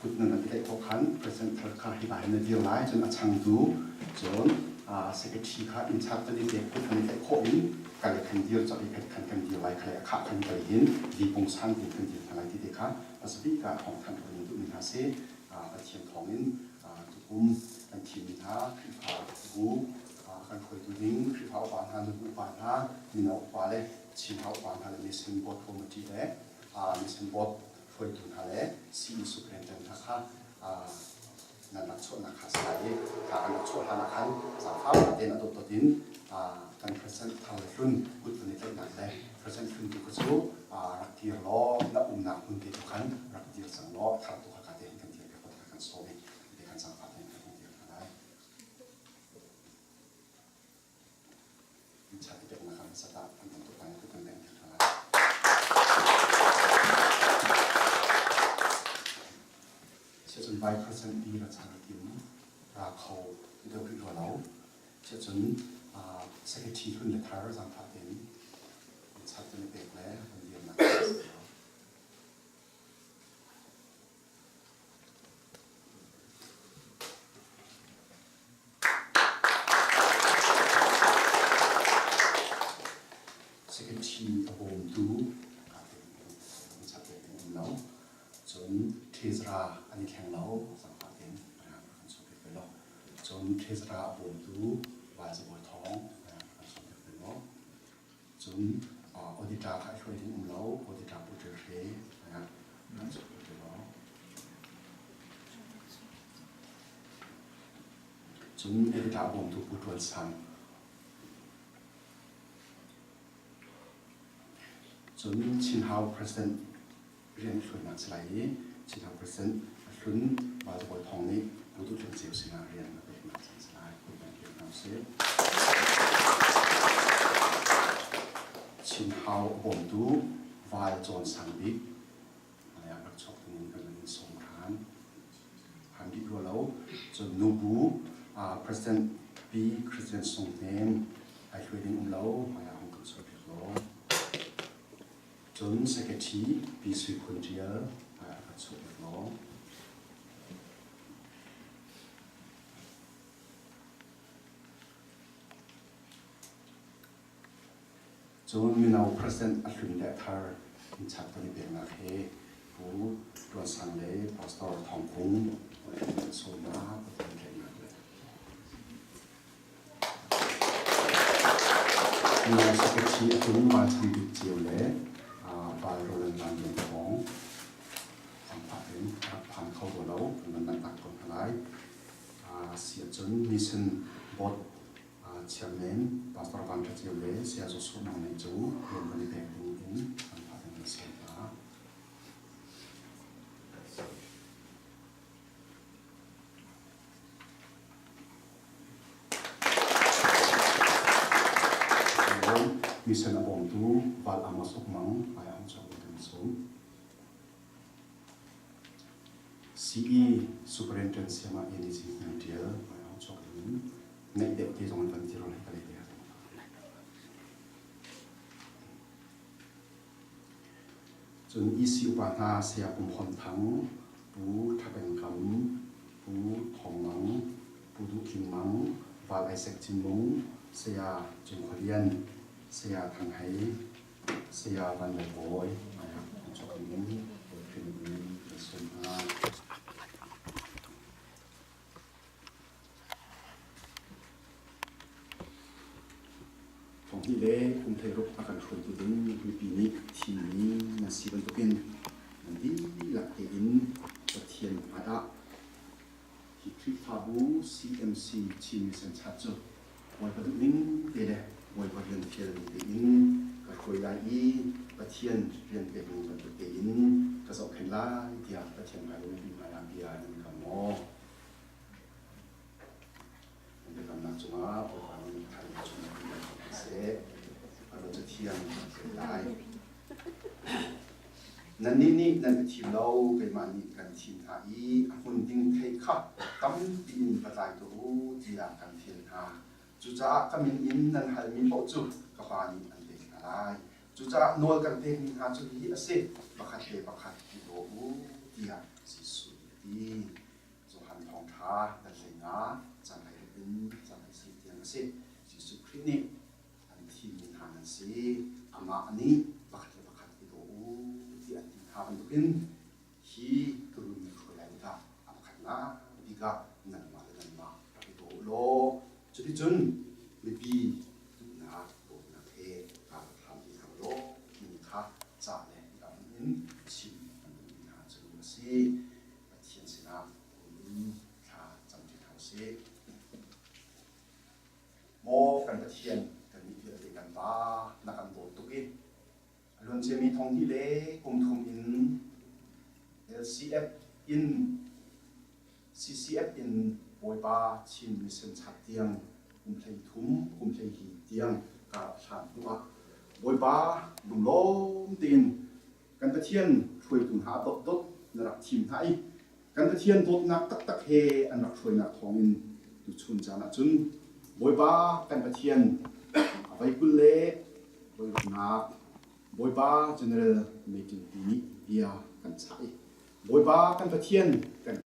Kut nan i tlaih khawh khan president thar kha hika hin na dir lai. Cun a changtu cun secretary kha inn chak kan i pek kut kan i tlaih khawh in kale khan dir cawk i khan kan dir lai khale a khah khan kale hin li pungsan tin kan dir hna lai ti te kha pasifik ah thawng thanh kan duhmi hna si. Pathian thawngin tukum kan thimmi hna Khrihfa bu kan hruaitu ding Khrihfa upa hna, nubu upa hna, mino upa le Chin upa hna le Mission Board Committee le Mission Board hruaitu hna le CE Superintendent hna kha nan rak chuahnak kha si lai i kha kan rak chuah hlan ah khan zaangfah tein a dotdot in kan president thar le hlun kut kan i tlaihnak le president hlun tu kha cu rak dir law na umnak hmun te tu khan rak dir cang law thar tu kha ka te hin kan dir piak kan sawm i te kan zaangfah tein kan dir hna lai. Chat i peknak ah hmasat ah an bantuk lai tu kan leng hna lai. Siacun Vice President pi ra chang tim ra kho ti deuh rih rua lo. Siacun secretary hlun le thar zangfah tein chat kan i pek le kan dirnak Secretary a bawmtu um lo. Cun Tezra an i thleng lo. Zangfah tein kan sawm ve lo. Cun Tezra a bawmtu Valzabawi Thawng kan sawm ve lo. Cun auditor kha i hruai ding um lo. Auditor Pu Ṭil Hre kan sawm ve lo. Cun editor a bawmtu Pu Ṭuan Sang. Cun Chin Hau President rian hluannak si lai i Chin Hau President a hlun Valzabawi Thawng nih Pu Duh Tling Ceu sinah rian a peknak cang si lai. Thank you hna usih. Chin Hau a bawmtu Val Cawn Sang Bik rak chuak ding in kan in sawm ṭhan. Han dih rua lo. Cun nubu President Pi Christian Sung Hnem ai hluai ding um lo hmai ah hung kan suai piak law. Cun Secretary Pi Sui Khun Ṭial hmai ah kan suai piak law. Cun mino president a hlun le a thar in chak kan i peknak he Pu Tuan Sang le Pastor Thawng Kung an sawmnak Pathian tlaihnak le Mino secretary a tung Val Chan Bik Ceu le Val Roland Van Lian Thawng zangfah in rak phan kho rua lo kan van langhnak ko hna lai. Si ahcun mission board Chairman Pastor Van Ṭha Ceu le Saya Joshua Mang Nei cu rian van i pek ding in an phat in kan sawm hna. Mission a bawmtu Val Amos Uk Mang ai ang chuak in kan sawm. CE Superintendent Siama Eni Zing Hmung Ṭial ai ang chuak in naih deuh te zong an van ti rol hei ka lei te. Cun EC upa hna Saya Pum Hon Thang, Pu Tha Peng Kam, Pu Thawng Mang, Pu Duh Tling Mang, Val Isaac Cin Mung, Saya Cung Khua Lian, Saya Thang Hei, Saya Van Lal Bawi, an chuak ding in Bawi Khrih in kan sawm hna. Thonghnih le kum 16 a kan hruaitu ding mipi nih thimmi nan si bantukin nan dihlak tein Pathian hmaiah hi Khrihfabu CMC Chin Mission Church cu Bawipa duhning te le Bawipa rian fial ning tein ka hruai lai i Pathian rian pek ning bantuk tein ka zohkhenh lai tiah Pathian hmai le mipi hmaiah bia nan kam maw? Nan biakamnak cungah Bawipa nih thaizing chung in kan hmuh seh. A ruat cu thiang kan lai. Nannih nih nan ka thim lo, keimah nih kan thim hna i a hmun ding thei kha tampi in va tlai tuah u tiah kan fial hna. Cucaah ka min in nan halmi paoh cu ka Pa nih an pek hna lai. Cucaah nawl kan pekmi hna cu hihi a si, pakhat le pakhat i daw u tiah Jesuh nih a ti. si. Johan Thawngṭha dal 15 cang 16 in cang 17 tiang a si. Jesuh Khrih nih an thimmi hna nan si. Amah nih pakhat le pakhat i daw u ti an ti hna bantukin hi turun na hruai lai tikah a pakhatnak bik ah nangmah le nangmah rak i daw u law cuticun mipi duhnak dawtnak he kaa rak hlam ti hna u law timi kha ca le hika hmun in chim an duhmi hna cu a si. Pathian sinah kun in thla cam ṭi hna u sih. Maw kan Pathian, kannih vialte kan Pa, na kan dawt tuk i a luanciami thong hnih le kum thum in LCF in CCF in Bawipa Chin Mission chak tiang kum 13 kum 12 tiang ka rak hlan hnuah Bawipa lunglawm tein kan Pathian hruaitu hna dotdot na rak thim hna i kan Pathian dawtnak taktak he an rak hruainak thawngin tuchun caan ahcun Bawipa kan Pathian a voi 20 le voi ruknak Bawipa General Meeting pi nih bia kan chah i Bawipa kan Pathian kan.